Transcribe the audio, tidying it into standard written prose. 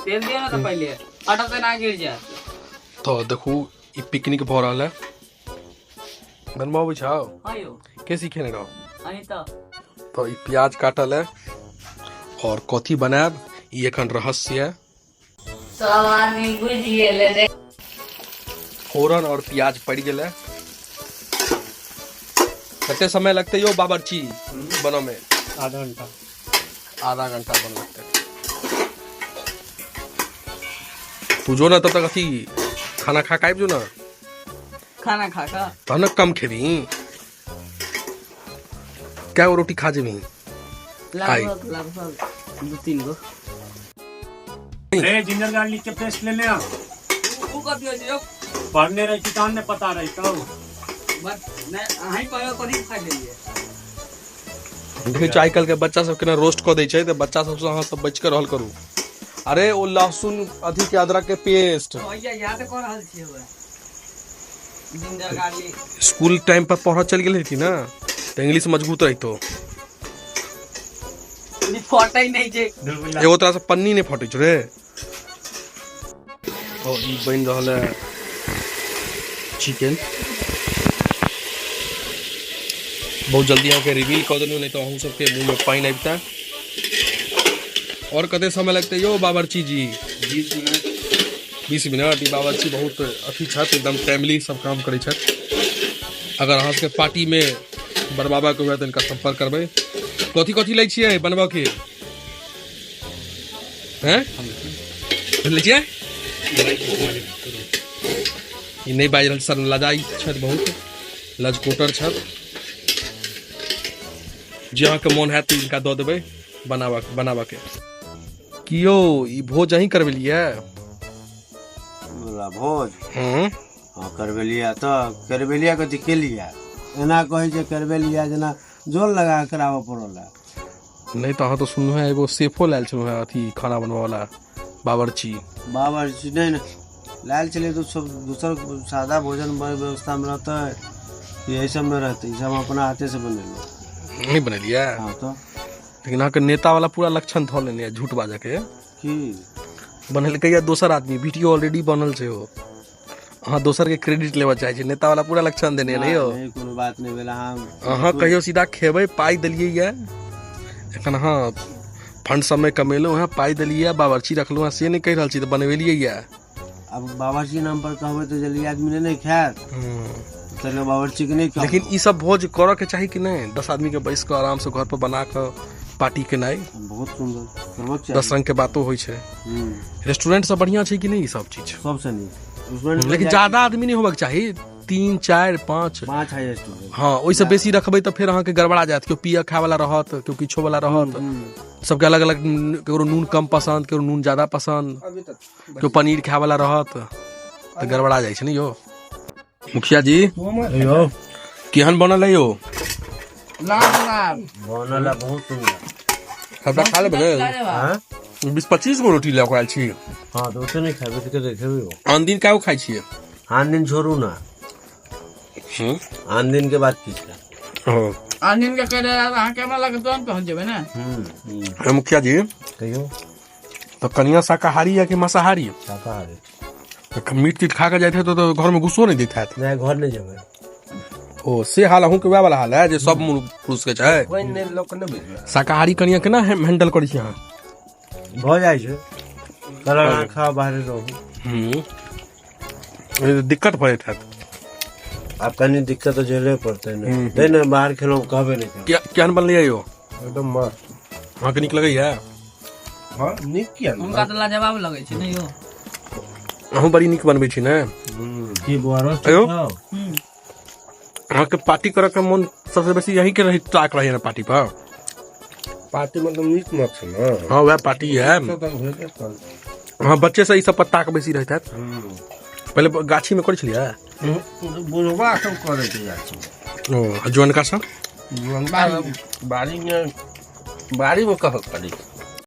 तेल दियौ ने तऽ पहिले अटक तऽ ना गिर जायत। तऽ देखू ई पिकनिक भऽ रहल है। बनबऽ अबै छौ? हाँ यौ। के सिखेने रहो? अहीं तऽ। तऽ ई प्याज काटल है और कथी बनायब ई एखन रहस्य है। सब आदमी बुझि गेलै देख। फोरन और प्याज पड़ि गेलै। कते समय लगतै यौ बावर्ची बनऽ में? आधा घंटा। आधा घंटा बन लगतै। तू जो ना तब तक अथी खाना खा के आबि जो ना। खाना खा कऽ? तहन ने कम खेबही। कै गो रोटी खा जेबही? लगभग लगभग 2-3 गो। रे जिंजर गार्लिक के पेस्ट लेने आ। उ कथी होइ छै यौ? पढ़ने रही तहन ने पता रही तो। बस नहि अहीं कहियो कथी खा लेलियै? देखै छियै आइ काल्हि के बच्चा सब केना रोस्ट कऽ दै छै, तऽ बच्चा सबसँ अहाँ सब बचि कऽ रहल करू। अरे ओ लहसुन अथी के अदरक के पेस्ट। भैया याद कऽ रहल छियै वएह। Ginger garlic. स्कूल टाइम पर पढ़ऽ चलि गेल हेती ने तऽ इंग्लिश मजबूत रहितो। ई फटै नहि छै। एगो तोरा से पन्नी नहि फटै छौ रे। तो ई बनि रहल है चिकन। बहुत जल्दी अहाँके रिवील कऽ देलहुँ, नहि तऽ अहूँ सबके मुँहमे पानि आबितै। और कते समय लगतै यौ बावर्ची जी? 20 मिनट। 20 मिनट। ई बावर्ची बहुत अथी छथि, एकदम टाइमली सब काम करै छथि। अगर अहाँ सबके पार्टीमे बनबाबऽके हुए तऽ हिनका सम्पर्क करबै। कथी कथी लै छियै बनबऽके? हैं लै छियै? ई नहि बाजि रहल सर, लजाइ छथि, बहुत लजकोटर छथि। जे अहाँके मोन हैत हिनका दऽ देबै बनाबऽके। की यौ ई भोज अहीं करबेलियै? बोला भोज? हम्म। हाँ करबेलियै। तऽ करबेलियै कथी केलियै? एना कहै छै करबेलियै जेना जोर लगा कऽ कराबऽ पड़ल है। नहि तऽ अहाँ तऽ सुनलहुँ हेँ एगो सेफो लायल छलहुँ हेँ अथी खाना बनबऽवला बावर्ची। बावर्ची नहि ने लायल छलियै तऽ सब दोसर सादा भोजन व्यवस्थामे रहतै, यही सबमे रहतै। ई सब हम अपना हाथेसँ बनेलहुँ। नहि बनेलियै? हाँ तऽ। लेकिन अहाँके नेता वाला पूरा लक्षण धऽ लेने झूठ बाजऽके। की बनेलकै या दोसर आदमी? वीडियो ऑलरेडी बनल छै। ओ अहाँ दोसर के क्रेडिट लेबऽ चाहै छी। नेता वाला पूरा लक्षण देने नहीं हो। नहि कोनो बात नहि भेल। अहाँ अहाँ कहियो सीधा खेबै। पाइ देलियै या एखन अहाँ फंड सबमे कमेलहुँ हेँ, पाइ देलियै, बावर्ची रखलहुँ हेँ, से नहि कहि रहल छी तऽ बनबेलियै या। आब बावर्ची नाम पर कहबै तऽ जल्दी आदमी नहि ने खायत। तैँ बावर्ची के नहि कहब। लेकिन ई सब भोज करऽ के चाही कि नहि? 10 आदमी के बैस कऽ आराम से घर पर बना कऽ पार्टी केनाइ बहुत सुंदर करबाक चाही। 10 रंग के बातो होइ छै। हम्म। रेस्टोरेंट सब बढ़िया छै कि नहि ई सब चीज? सबसँ नीक रेस्टोरेंट। लेकिन ज्यादा आदमी नहि होबाक चाही, 3 4 5। 5 हाईएस्ट हो गेल। हाँ, ओहिसँ बेसी रखबै तऽ फेर अहाँके गड़बड़ा जायत। केओ पियऽ खाय वाला रहत, केओ किछो वाला रहत। सबके अलग अलग, केकरो नून कम पसन्द, केकरो नून ज्यादा पसन्द, केओ पनीर खाय वाला रहत, तऽ गड़बड़ा जाइ छै ने यौ। मुखिया जी यौ केहन बनल है यौ? लाजवाब बनल है, बहुत सुंदर। सबटा खा लेबै ने? हाँ 20-25 गो रोटी लऽ कऽ आयल छी। हाँ तऽ ओते नहि खेबै तऽ कते खेबै? आन दिन कए गो खाइ छियै? आन दिन छोड़ू ना। हम्म। आन दिन के बाद की छै? हँ। आन दिन के कहि अहाँ कैमरा लऽ कऽ तुरंत पहुँच जेबै ने। हम्म। मुखिया जी कहियौ। तऽ कनिया शाकाहारी या कि मांसाहारी? शाकाहारी। तऽ मीट तीट खा कऽ जाइत हेतै तऽ घरमे घुसो नहि दैत हैत। नहि, घर नहि जेबै। ओ से हाल अहूँके वएह वाला हाल है जे सब पुरुष के छै। कोइ नहि लोक नहि बुझबै। शाकाहारी कनिया केना हैंडल करै छी अहाँ? भऽ जाइ छै, कलर अहाँ खाउ, बाहरे रहू। हम्म। दिक्कत भऽ जाइत हैत। आब कनि दिक्कत तऽ झेले पड़तै ने। तै ने बाहर खेलहुँ कहबे नहि करब। केहन बनलैया यौ? एकदम मस्त। अहाँके नीक लगैया? हाँ नीक किया नहि? हुनका तऽ लाजवाब लगै छै ने यौ। अहूँ बड़ी नीक बनबै छी ने। की बौआ रोस्ट कहियौ? खाउ? अहाँके पार्टी करऽ के मोन सबसे बेसी यही के रही, ताक रही ने पार्टी पर? पार्टी मतलब मीट माछ ने। हाँ वएह पार्टी है। तऽ होइते छल। अहाँ बच्चे से ई सब पर ताक बेसी रहैत हैत। पहिले गाछी में करै छलियै? बुढ़वा सब करै छै गाछी। ओ आ जुअनका सब? जुअनका सब बाड़ी मे, बाड़ी मे कहाँ करै छै।